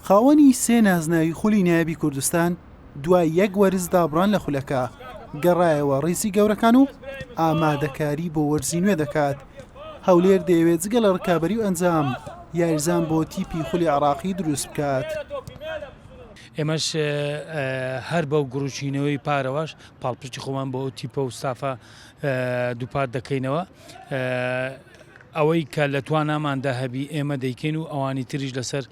خاوەنی سێ نازناوی خولی نایابی کوردستان دوای یەک وەرز دابڕان لە خولەکە گەڕایەوە ڕیزی گەورەکان و ئامادەکاری بۆ وەرزی نوێ دەکات. هەولێر دەیەوێت جگە لە ڕکابەری و ئەنجام، یاریزان بۆ تیپی خولی عێراقی دروست بکات. ئێمەش هەر بەو گوڕوچینەوەی پارەوەش پاڵپشتی خۆمان بۆ ئەو تیپە و ستافە دووپات دەکەینەوە. ئەوەی کە لە تواناماندا هەبی ئێمە دەیکەین و ئەوانی تریش لەسەر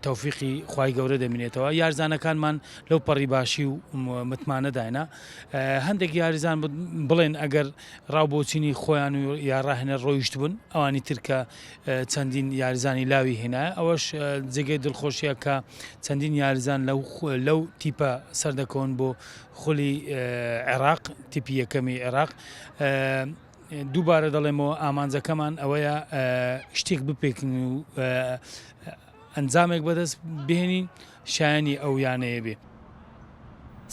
تەوفیقی خوای گەورە دەمینێتەوە یارزانەکانمان لەو پەڕی باشی و متمانەداینا هەندێک یاریزان بڵێن ئەگەر ڕاو بۆچینی خۆیان و یا ڕاهێنەر ڕۆیشت بوون ئەوانی ترکە چەندین یاریزانی لاوی هێنا ئەوەش جێگەی دڵخۆشیە کە چەندین یاریزان لەو لەو تیپە سەردەکەون بۆ خولی عێراق تیپی یەکەمی عێراق دووبارە دەڵێمەوە ئامانجەکەمان ئەوەیە شتێک بپێکن و ئەنجامێک بەدەست بهێنین شایانی ئەو یانەیە بێ.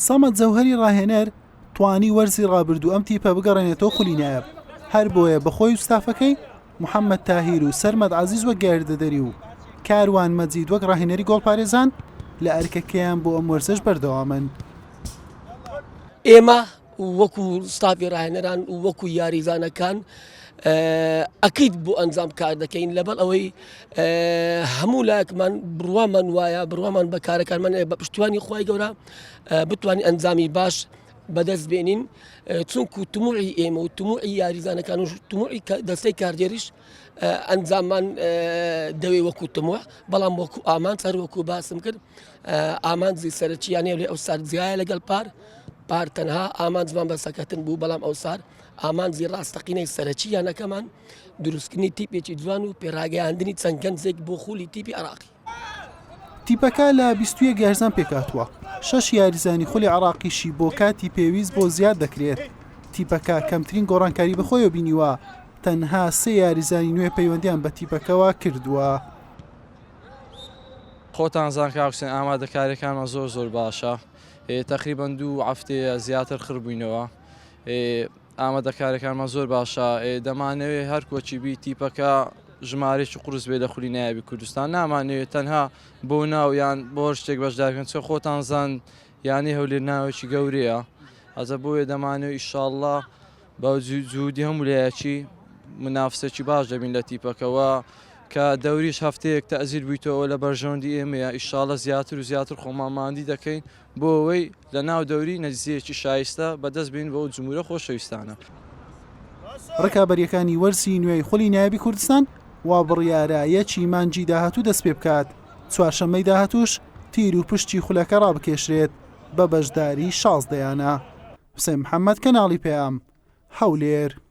سەمەد جەوهەری ڕاهێنەر توانی وەرزی ڕابردوو ئەم تیپە بگەڕێنێتەوە خولی نایاب، هەربۆیە بەخۆی و ستافەکەی، محەمەد تاهیر و سەرمەد عەزیز وەک یاریدەدەری و کاروان مەجید وەک ڕاهێنەری گۆڵپارێزان لە ئەرکەکەیان بۆ ئەم وەرزەش بەردەوامن. ئێمە وەکو ستافی ڕاهێنەران و وەکو یاریزانەکان ئەکید بۆ ئەنجام کار دەکەین لەبەر ئەوەی هەموو لایەکمان بڕوامان وایە بڕوامان بە کارەکانمان بە پشتیوانی خی گەورە بتوانین ئەنجامی باش بەدەست بێنین چونکو تموعی ئێمە و تموعی یاریزانەکان و تموعی دەستەی کارگێریش ئەنجاممان دەوێ وەکو تموع بەڵام وەکو ئامان سەر وەکو باسم کرد ئامانجی سەرەکییانەیە لێ ئەو سار جیایە لەگەڵ پار پار تەنها ئامانجمان بە سەکەتن بوو بەڵام ئەو سار ئامانجی ڕاستەقینەی سەرەکی یانەکەمان دروستکردنی تیپێکی جوان و پێڕاگەیاندنی چەند گەنجێک بۆ خولی تیپی عراقی. تیپەکە لە 21 یاریزان پێکهاتووە، شەش یاریزانی خولی عراقیشی بۆ کاتی پێویست بۆ زیاد دەکرێت، تیپەکە کەمترین گۆڕانکاری بەخۆیەوە بینیوە، تەنها سێ یاریزانی نوێ پەیوەندیان بە تیپەکەوە کردووە. خۆتان زان کاک حوسێن ئامادەکاریەکانمان زۆر زۆر باشە تەقریبەن دوو هەفتەیە زیاتر خڕ بووینەوە ئامادەکاریەکانمان زۆر باشە دەمانەوێ هەر کۆچی بی تیپەکە ژمارەیەکی قورس بێ لە خولی نایابی کوردستان نامانەوێت تەنها بۆ ناو یان بۆ هەر شتێک بەشدارکەن چۆ خۆتان زان یانەی هەولێر ناوێکی گەورەیە ئەجە بۆیە دەمانەوێت ئیشاڵڵا بە جهودی هەموو لایەکی منافسێکی باش دەبین لە تیپەکەوە کە دەوریش هەفتەیەک تەزیر بوویتەوە لە بەرژەوەندی ئێمەیە ئیشاڵە زیاتر و زیاتر خۆمان ماندی دەکەین بۆ ئەوەی لە ناو دەوری نەتیجەیەکی شایستە بەدەست بێنین بۆ ئەو جمهورە خۆشەویستانە. ڕکابەرییەکانی وەرزی نوێی خولی نایابی کوردستان وا بڕیارە یەکی مانگی داهاتوو دەستپێبکات، چوارشەممەی داهاتووش تیر و پشتی خولەکە ڕابکێشرێت بە بەشداری 16 یانە. حوسێن محەمەد، کەناڵی پەیام، هەولێر.